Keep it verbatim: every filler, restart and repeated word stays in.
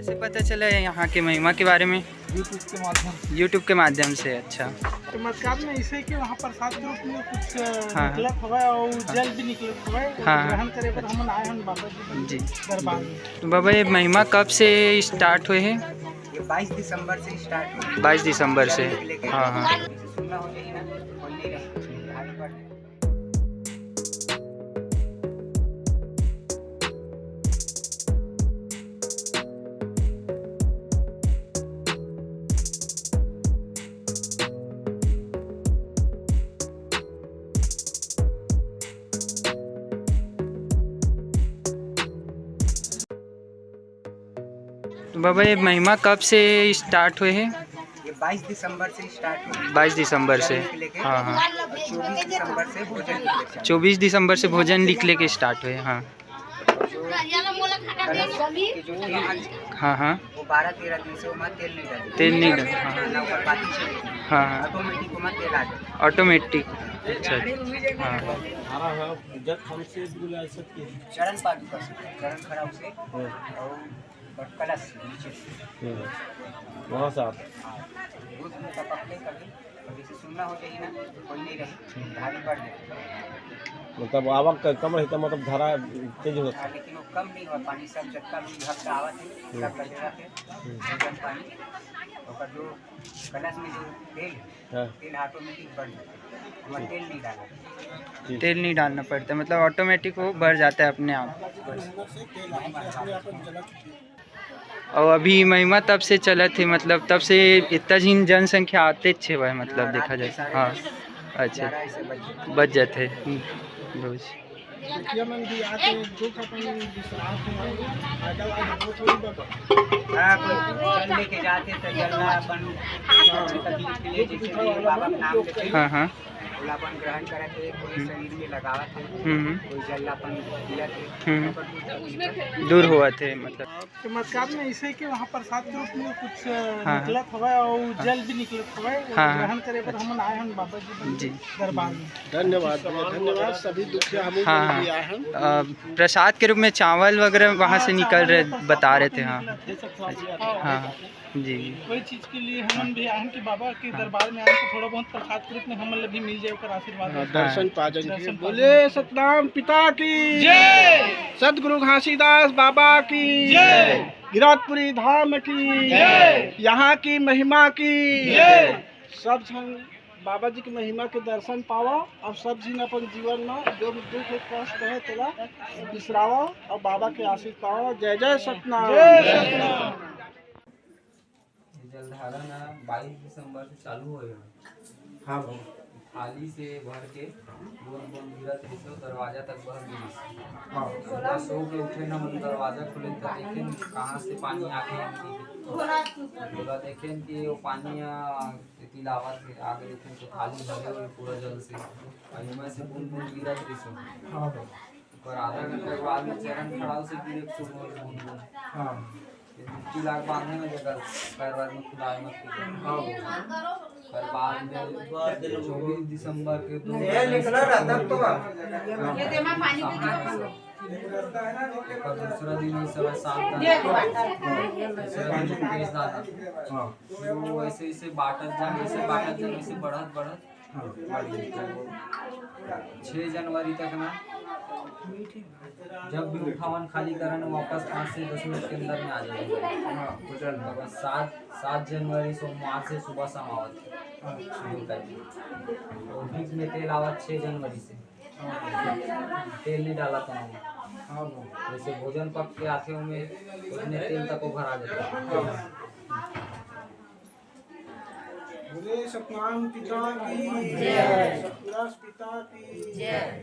से पता चला है यहाँ के महिमा के बारे में? YouTube के माध्यम से। YouTube के माध्यम से, अच्छा। चमत्कार में ऐसे कि वहाँ प्रसाद के रूप में कुछ, अ, हाँ, हाँ। निकलत हवय और हाँ। जल भी निकलत हवय, हाँ, हाँ। ग्रहण करे बर हमन आए हन बाबा जी जी। दरबार में। तो बाबा, ये महिमा कब से start हुए है? ये बाईस दिसंबर से start हुए। बाईस दिसंबर से। जल लेके हाँ, हाँ। सुनना हो जाए ना, कोई नहीं रहे। तो बाबा, ये महिमा कब से start हुए है? ये बाईस दिसंबर से start हुए। बाईस दिसंबर से। जल लेके। हाँ, हाँ। चौबीस दिसंबर से भोजन निकले। चौबीस दिसंबर से भोजन निकले के start हुए, हाँ। हाँ, हाँ। वो बारह तेरह दिन से ओमा तेल नहीं डाले। तेल नहीं डाले, हाँ। ना ऊपर पाती से। हाँ, हाँ। Automatic ओमा तेल आ जाए। Automatic। अच्छा, अच्छा। हाँ। हमारा है, जब हमसे बुला सकते हैं। चरण पादुका से, चरण खड़ा उसे। हाँ। और, और कलश नीचे से। हम्म। वहाँ से आप। हाँ। दूध में टपकते कभी। अभी से सुनना हो जाए ना, तो कोई नहीं रहे, धारी बढ़ जाए। मतलब आवक क-, कम रहता, मतलब धारा तेज हो। हाँ, लेकिन वो कम नहीं हुआ पानी, सब जब का भी भक्त आवत है, हम्म। सब बजरा के हम्म। भोजन पानी, ओकर जो कलश में जो तेल है, हाँ। तेल automatic बढ़ जाता है, हमारा तेल नहीं डालना। जी। तेल नहीं डालना पड़ता, मतलब automatic वो बढ़ जाता है अपने आप। और अभी महिमा तब से चलत हे, मतलब तब से इतना झिन जनसंख्या आतेच हे भाई, मतलब हाँ, देखा जाए। हाँ, अच्छा, बच जाते हैं। हम्म, रोज। हाँ, कोई जल लेके जाते तो जल ला अपन, हाँ। हाँ, हाँ। ओला अपन ग्रहण करत हे, कोई हम्म। शरीर में लगावत हे, हम्म, हम्म। कोई जल ला अपन पियत हे, हम्म। ओकर दूर तकलीफ हे। दूर होवत हे, मतलब। चमत्कार में ऐसे कि वहाँ प्रसाद के रूप में कुछ, अ, हाँ, हाँ। निकलत हवय और हाँ। जल भी निकलत हवय, हाँ, हाँ। ग्रहण करे बर हमन आए हन बाबा जी जी। दरबार में। धन्यवाद भैया, धन्यवाद। सभी दुखिया हम हाँ, हाँ। भी आए हन। अ, प्रसाद के रूप में चावल वगैरह वहाँ से हाँ, निकल चावल रहे, वगैरह बता रहे थे, हाँ। निकलत हे, सब चावल। हाँ, हाँ। जी, जी। वही चीज के लिए हमन भी आए हन कि बाबा के हाँ। दरबार में आए तो थोड़ा बहुत प्रसाद के रूप में हमन ला भी मिल जाए, ओकर आशीर्वाद हाँ, हो। दर्शन हाँ। पा जाए। दर्शन पा बोले जाए। सतनाम पिता की जय। सतगुरु घासीदास बाबा की जय। गिरौदपुरी धाम की जय। यहाँ की महिमा की जय। सब झन बाबा जी के महिमा के दर्शन पावा और सब झन अपन जीवन में जो भी दुख कष्ट है तेला बिसरावा और बाबा के आशीष पावा। जय जय सतनाम। जय सतनाम। ये जलधारा ना बाईस दिसंबर से चालू होय हे। हाँ भाई। थाली से भर के बूंद बूंद गिरत रहिस, दरवाजा तक भर गिरिस। हाँ। सुबह सो के उठे ना, मन दरवाजा खोले त देखे न कहाँ से पानी आके। पूरा देखे न कि वो पानी, आ, एती लावत हे, आगे देखे तो थाली भरे हुए पूरा जल से। और इनमें से बूंद बूंद गिरत रहिस। हाँ भाई। पर आधा घंटा के बाद में चरण खड़ा से गिरे शुरू हो बूंद बूंद। हाँ। ये डुबकी लाग बांधे में जगह पैर वैर में खुदाए मत कीजिए। हाँ। पर बाद में चौबीस दिसंबर के दो ये निकला रहता तो ये दे मैं पानी पी के। पर दूसरा दिन ये सब साफ ये करना। दूसरा दिन पेश डालना। हाँ। तो ऐसे ऐसे बांटत जाए, ऐसे बांटत जाए, ऐसे बढ़त बढ़त हाँ। छः जनवरी तक ना, जब भी उठावन खाली करन, वापस पाँच से दस मिनट के अंदर में आ जाएगा। हाँ, हो जाएगा। तो बस सात, सात जनवरी सोमवार से सुबह शाम आवत है। हाँ। शुरू करके। और बीच में तेल आवत छः जनवरी से। हाँ। तेल नहीं डाला था हमने। हाँ, हाँ। जैसे भोजन पक के आते होंगे, उतने तेल तक वो भरा जाता है। हाँ। बोले सतनाम पिता की जय। सतपुरुष पिता की जय।